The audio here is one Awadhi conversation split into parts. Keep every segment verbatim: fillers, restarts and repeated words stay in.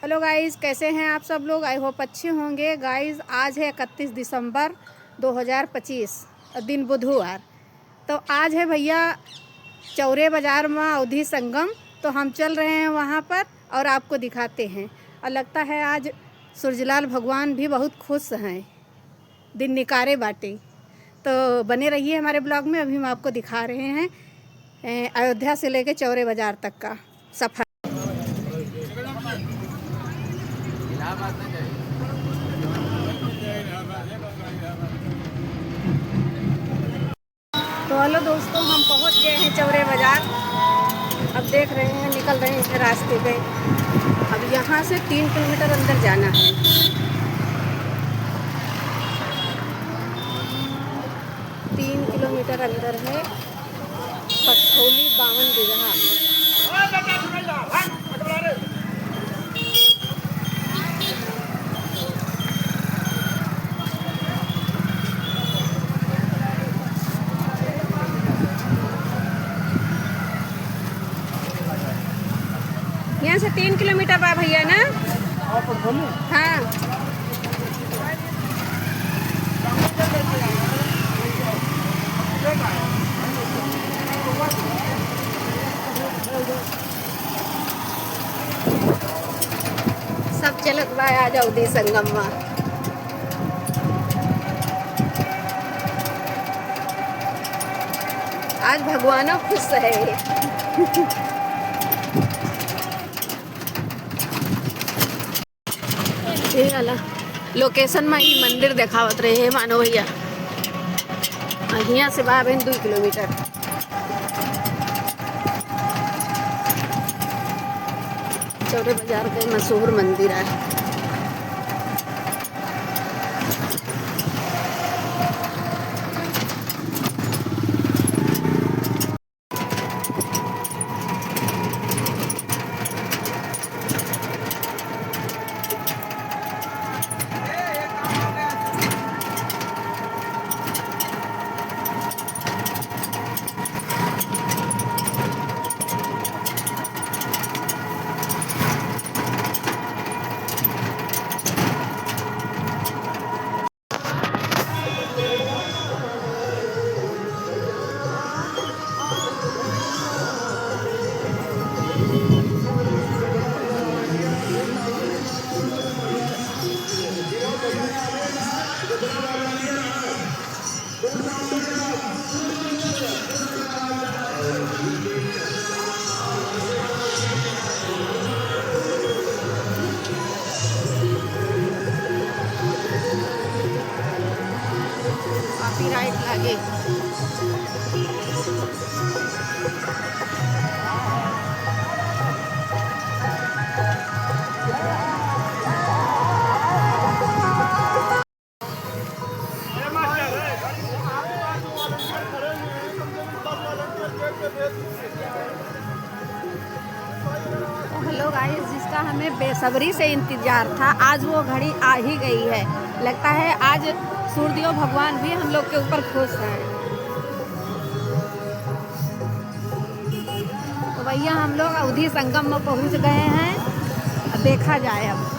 Hello guys, कैसे हैं आप सब लोग? I hope अच्छे होंगे। Guys, आज है इकतीस दिसंबर दो हज़ार पच्चीस, दिन बुधवार। तो आज है भैया चौरे बाजार में अवधी संगम, तो हम चल रहे हैं वहाँ पर और आपको दिखाते हैं। और लगता है आज सूरजलाल भगवान भी बहुत खुश हैं, दिन निकारे बाटे। तो बने रहिए हमारे vlog में। अभी हम आपको दिखा रहे हैं, ए, अयोध्या से लेके चौरे बाजार तक का सफर। तो हेलो दोस्तों, हम पहुंच गए हैं चौरे बाजार। अब देख रहे हैं, निकल रहे हैं रास्ते पे। अब यहाँ से तीन किलोमीटर अंदर जाना है। तीन किलोमीटर अंदर है पटखौली बावन बिगहा। यहाँ से तीन किलोमीटर बा भैया ना। हाँ। सब चलत बा आज अवधी संगम मा। आज भगवानो खुश है। ये वाला location मा ई मंदिर देखावत रहे हैं मानो भैया। आ हियाँ से बा बहन दुई किलोमीटर। चौरे बाजार के मशहूर मंदिर है। Copyright लागे। तो हेलो गाइस, जिसका हमें बेसब्री से इंतजार था, आज वो घड़ी आ ही गई है। लगता है आज सूर्यदेव भगवान भी हम लोग के ऊपर खुश हैं। तो भैया, हम लोग अवधी संगम में पहुंच गए हैं। अब देखा जाए अब।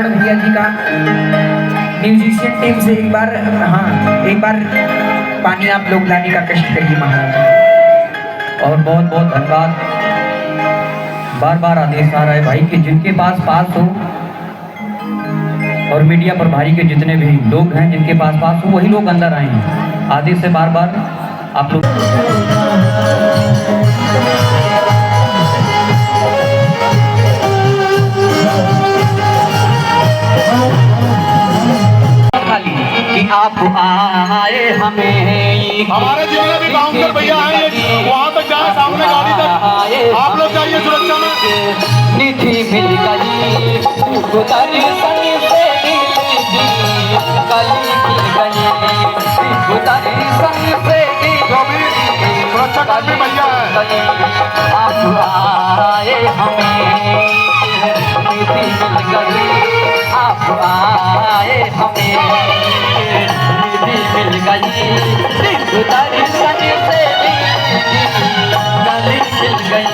भैया जी का म्यूजिशियन टीम से एक बार, हाँ, एक बार पानी आप लोग लाने का कष्ट करिए महाराज। और बहुत बहुत धन्यवाद। बार बार आदेश आ रहा है भाई कि जिनके पास पास हो और मीडिया प्रभारी के जितने भी लोग हैं, जिनके पास पास हो, वही लोग अंदर आए। आदेश है बार बार आप लोग। कि आप आए हमें हमारे जितने भी बाउंसर भैया हैं, ये वहाँ तक जाए, सामने गाड़ी तक। आप लोग जाइए सुरक्षा में। निधि मिल गई, दर्शन से निधि गली खिल गई, दर्शन से निधि जो भी सुरक्षाकर्मी भैया हैं। आप आए हमें निधि मिल गई, आप आए हमें निधि मिल गई, दर्शन से निधि गली खिल गई,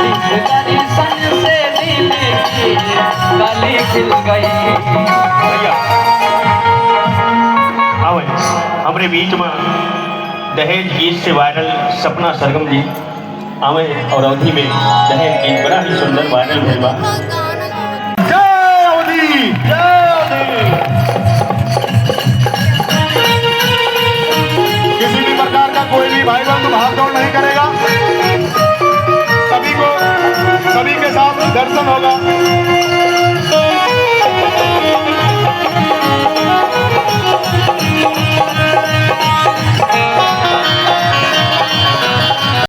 दर्शन से दिल की कली खिल गई। भैया, आवे, हमरे बीच में दहेज गीत से वायरल सपना सरगम जी आवे और अवधी में दहेज गीत बड़ा ही सुंदर वायरल भइल बा। जय अवधी, जय अवधी। किसी भी प्रकार का कोई भी भाई बंधु भाग दौड़ नहीं करेगा। सभी को, सभी के साथ दर्शन होगा।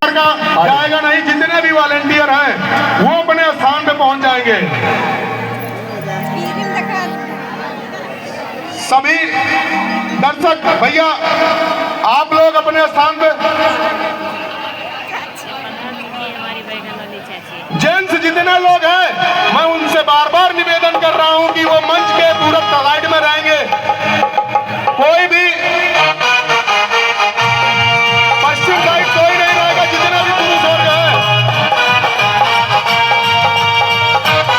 का जाएगा नहीं, जितने भी वॉलंटियर हैं वो अपने स्थान पे पहुंच जाएंगे। सभी दर्शक भैया, आप लोग अपने स्थान पे, जेंट्स जितने लोग हैं, मैं उनसे बार बार निवेदन कर रहा हूं कि वो मंच के पूरब साइड में रहेंगे। कोई भी पश्चिम साइड कोई नहीं रहेगा, जितने भी पुरुष वर्ग हैं।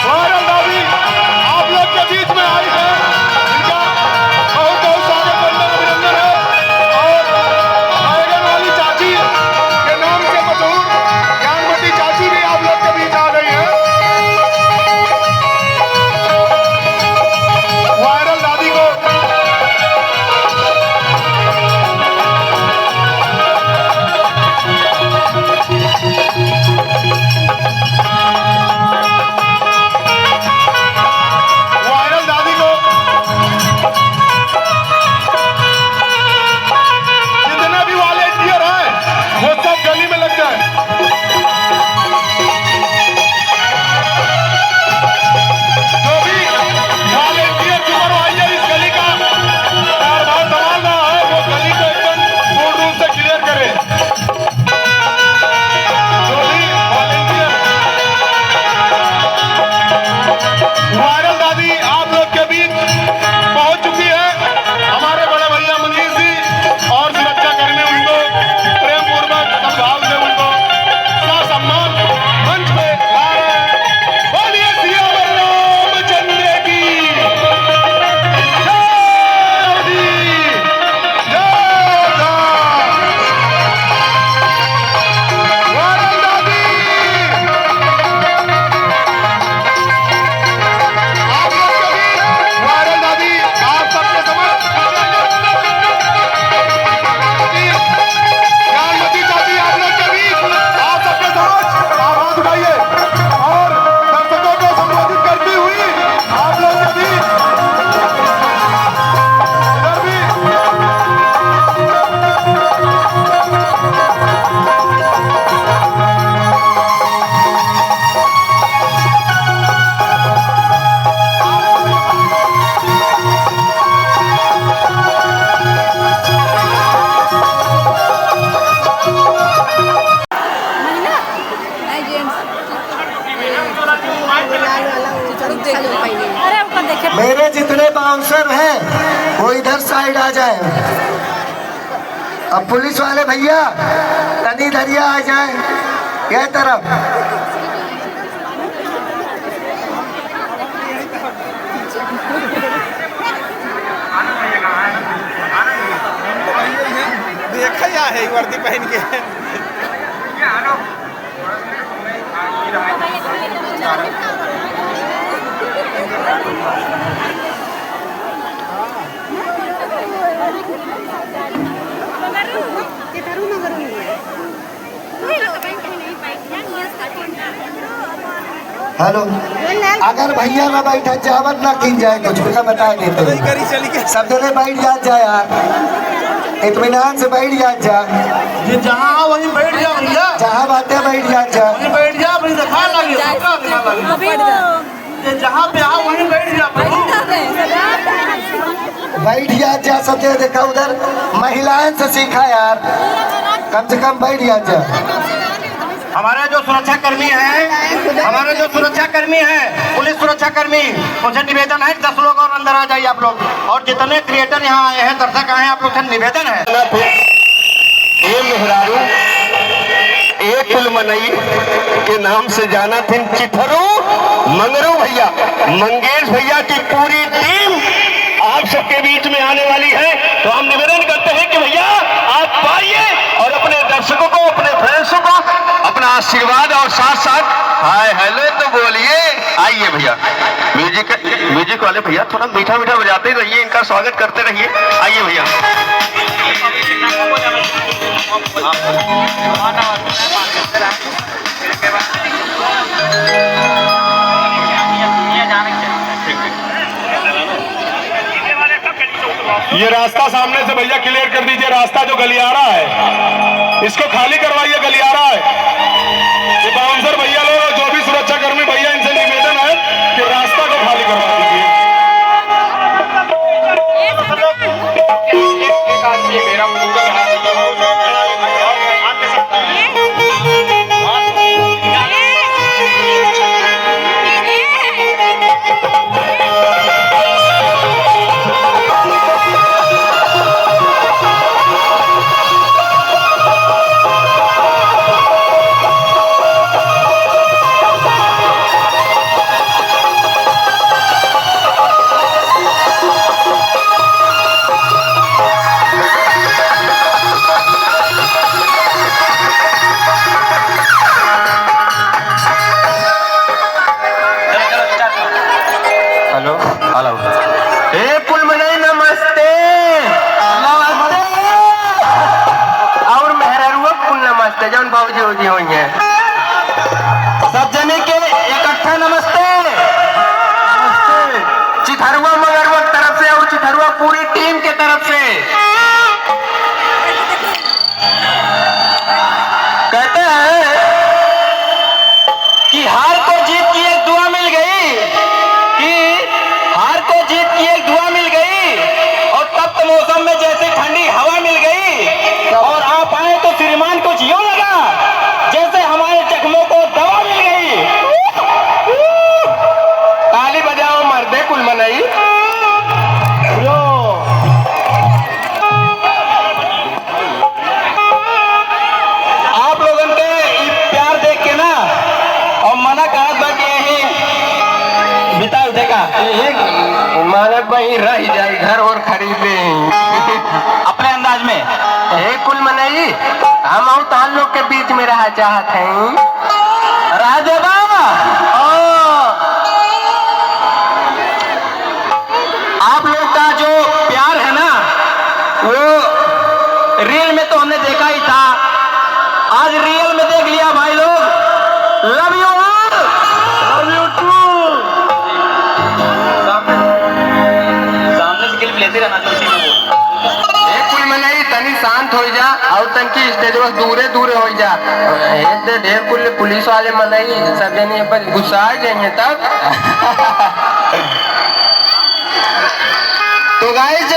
वायरल दादी आप लोग के बीच में आई है, इनका बहुत बहुत स्वागत, वंदन, अभिनंदन है। और बैगन वाली चाची के नाम से मशहूर ज्ञानमती चाची भी आप लोग के बीच आ गई है। वायरल दादी को वायरल दादी को जितने भी वॉलंटियर हैं, वो सब गली में लग जाए। जो भी वॉलंटियर सुपरवाइजर इस गली का कारभार संभाल रहा है, वो गली को एकदम पूर्ण रूप से क्लियर करे। जो भी वॉलंटियर, वायरल दादी आप लोग के बीच पहुंच चुकी है। हमारे बड़े भैया मनीष जी और सुरक्षाकर्मी उनको प्रेमपूर्वक समझाओ से उनको ससम्मान मंच पे ला रहे हैं। बोलिए सियावर रामचंद्र की जय। जय जय। वायरल दादी। आप लोग के बीच वायरल दादी, आप सबके समक्ष। ज्ञानमती चाची, आप लोग के बीच, आप सबके समक्ष, आप हाथ उठाइए और दर्शकों को संबोधित करती हुई आप लोग के बीच इधर भी महिला? नहीं, जेंट्स। अरे, ओकर देखे। मेरे जितने बाउंसर हैं, वो इधर साइड आ जाए। अब पुलिस वाले भैया, तनी धरिया आ जाए, यह तरफ। है वर्दी पहन के। हेलो, अगर भैया ना बैठा, चावल ना किन जाए, कुछ उनका बता देते हैं। सब जने बैठ जात जा यार, इत्मीनान से बैठ जात जा। ये जहाँ वहीं बैठ जा भैया। जहाँ बाटे बैठ जात जा। वहीं बैठ जा, अभी दिखा लगे, सबका दिखा लगे। ये जहाँ पे आओ वहीं बैठ जा प्रभु। बैठ जात जा, सब जने देखा उधर, महिलाएं से सीखा यार, कम से कम बैठ जात जा। हमारे जो सुरक्षाकर्मी हैं, हमारे जो सुरक्षाकर्मी हैं, पुलिस सुरक्षाकर्मी, उनसे निवेदन है, दस लोग और अंदर आ जाइए आप लोग। और जितने क्रिएटर यहाँ आए हैं, दर्शक आए हैं, आप लोग से निवेदन है। ए मेहरारू, ए कुल मनई के नाम से जाना थे चिथरू मंगरू भैया, मंगेश भैया की पूरी टीम आप सबके बीच में आने वाली है। तो हम निवेदन करते हैं कि भैया आप आइए और अपने दर्शकों को, अपने फैंस को अपना आशीर्वाद और साथ साथ हाय हेलो तो बोलिए। आइए भैया, म्यूजिक, म्यूजिक वाले भैया थोड़ा मीठा मीठा बजाते रहिए, इनका स्वागत करते रहिए। आइए भैया। ये रास्ता सामने से भैया क्लियर कर दीजिए, रास्ता जो गलियारा है इसको खाली करवाइए, गलियारा है। ये बाउंसर भैया लोग और जो भी सुरक्षाकर्मी भैया, इनसे निवेदन है कि रास्ता को खाली करवा दीजिए। हेलो, हेलो। ए कुल मनई नमस्ते। नमस्ते। और मेहरारुआ कुल नमस्ते, जौन बाबूजी उजी होइहैं। सब जने के इकट्ठा नमस्ते। नमस्ते। चिथरुआ मंगरुआ की तरफ से और चिथरुआ पूरी टीम के तरफ से। कहते हैं कि हार को जीत की एक दुआ मिल गई, कि हार को जीत की एक दुआ मिल गई और तप्त मौसम में जैसे ठंडी हवा मिल गई और आप आए तो श्रीमान कुछ यूं लगा जैसे हमारे जख्मों को दवा मिल गई। ताली बजाओ मर्दे कुल मनई। लो। आप लोगन के ई प्यार देख के ना, और मना कहत बा कि यहीं बिताओ देखा। मानक वहीं रह जाई, घर और खरीद ले। अपने अंदाज में। ए कुल मनई, हम और तान लोग के बीच में रहा चाहत हैं। रह देबा। ओ। आप लोग का जो प्यार है ना, वो रील में तो हमने देखा ही था, आज रियल में देख लिया भाई लोग। Love you all। Love you too। सामने, सामने से क्लिप लेते रहना, जो चीज़ बोल। ए कुल मनई तनी शांत हो जा, और तनकी स्टेज से दूरे दूरे हो जा। ए दे ढेर कुल पुलिस वाले मनई सब जने पर गुस्सा आ जाएंगे तब। तो गाइस,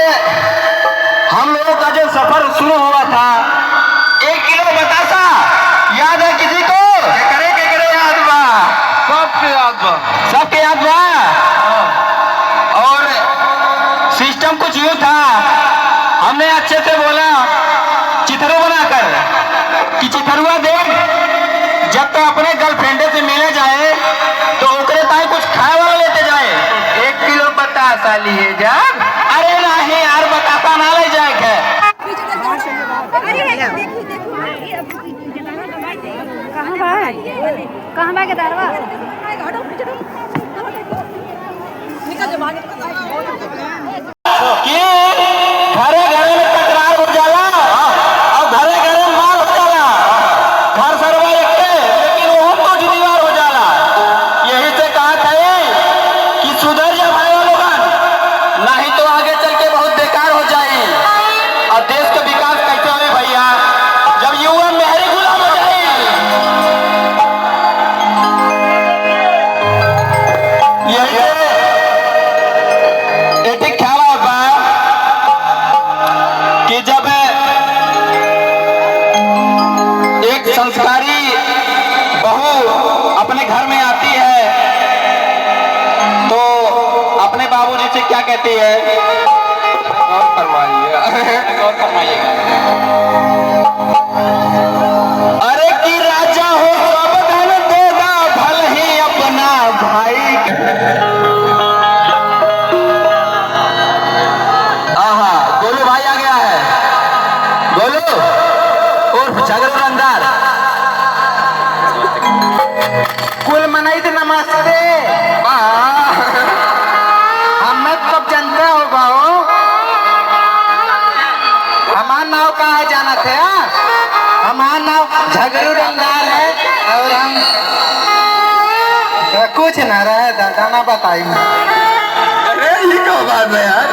हम लोगों का जो सफर शुरू हुआ था, एक किलो बतासा याद है किसी को? केकरे केकरे याद बा? सबके याद बा। सबके याद बा? और सिस्टम कुछ यूं था, हमने अच्छे से बोला, चिथरू बनाकर कि चिथरुआ देख, जब तो अपने गर्लफ्रेंड से मिले जाए तो ओकरे ताई कुछ खाए वाला लेते जाए। एक किलो बतासा लिए जा। अरे नहीं यार, बतासा ना ले जाए के। कहाँ बा के दरवा? कि घरे घरे में तकरार हो जाला और घरे घरे में मार हो जाला। घर सरवा एक है, लेकिन वो तो जुदीवार हो जाला। यही से कहा था कि सुधर जा भाई लोगन, नहीं तो आगे चल के बहुत बेकार हो जाई। और देश का विकास कैसे होई भैया, जब युवा मेहरी गुलाम हो जाई? यही से एक ठे ख्याल आवत बा कि जब एक संस्कारी बहू अपने घर में आती है तो अपने बाबूजी से क्या कहती है? और फरमाइएगा। और फरमाइएगा। अरे कि राजा हो सब धन दे दा, भल ही अपना भाई के। आहा, गोलू भाई आ गया है। गोलू उर्फ झगड़ू रंगदार। कुल मनई के नमस्ते। वाह। हमें तो सब जनता हो बाओ। हमार नाव का है जानत है, हाँ? हमार नाव झगड़ू रंगदार है और हम कुछ ना रहे दादा ना बताई। अरे, ये क्या बात है यार?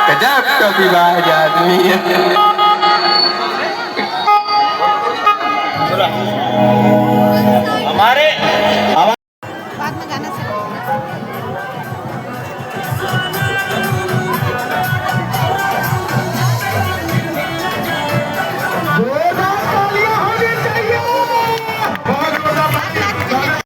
गजब टोपीबाज आदमी है।